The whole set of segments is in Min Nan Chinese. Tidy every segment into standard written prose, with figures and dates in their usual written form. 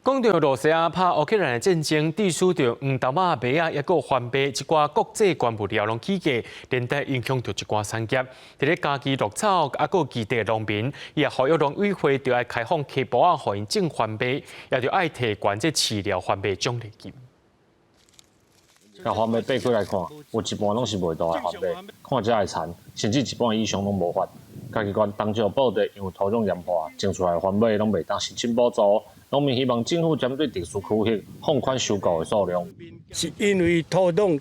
講著羅西亞拍烏克蘭的戰爭，致使著黃豆仔、麥仔，抑閣番麥，這寡國際原物料攏起價，連帶影響著一寡產業。佇咧嘉義鹿草抑閣基地農民，伊也呼籲農委會著愛開放溪埔仔，予𪜶種番麥，也著愛提懸這飼料番麥獎勵金。共番麥擘開來看，有一半攏是袂大的番麥，看才會殘，甚至一半以上攏無發。嘉義縣東石報地因為土壤鹽化，種出來的番麥攏袂當申請補助。農民希望政府針對特殊區域放寬收購的數量。是因為土壤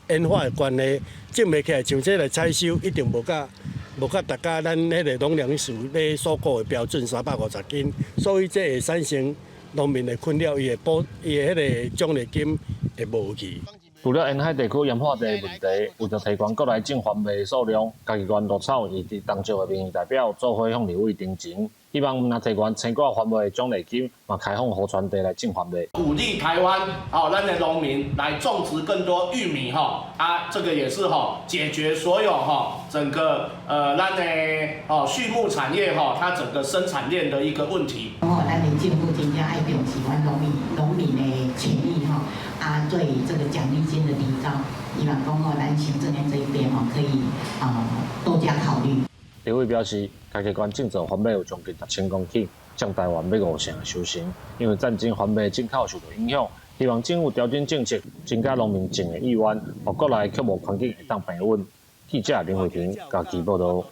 鹽化的關係，種袂起來，像這來採收，一定無佮達到咱彼个農糧署咧所估的標準350斤，所以這會產生農民的困擾，伊的補伊的彼个獎勵金會無去。除了沿海地區鹽化地的問題，為著提懸國內種番麥的數量，嘉義縣鹿草以及東石的民意代表做伙向立委陳情，希望毋但提懸青果番麥的獎勵金，嘛開放河川地來種番麥。鼓勵台灣哦，咱的農民來種植更多玉米哈啊，這個也是哈解決所有哈整個咱的哦畜牧產業哈，它整個生產鏈的一個問題。哦，咱的政府真正愛重視阮農民的權益哈，啊，對這個獎勵金的提高，希望講哦，咱行政院這一邊哦，可以啊多加考慮。立委表示，嘉義縣種植番麥有將近6000公頃，佔台灣欲五成的收成。因為戰爭，番麥進口受到影響，希望政府調整政策，增加農民種的意願，予國內畜牧環境會當平穩。記者林慧婷嘉義報導。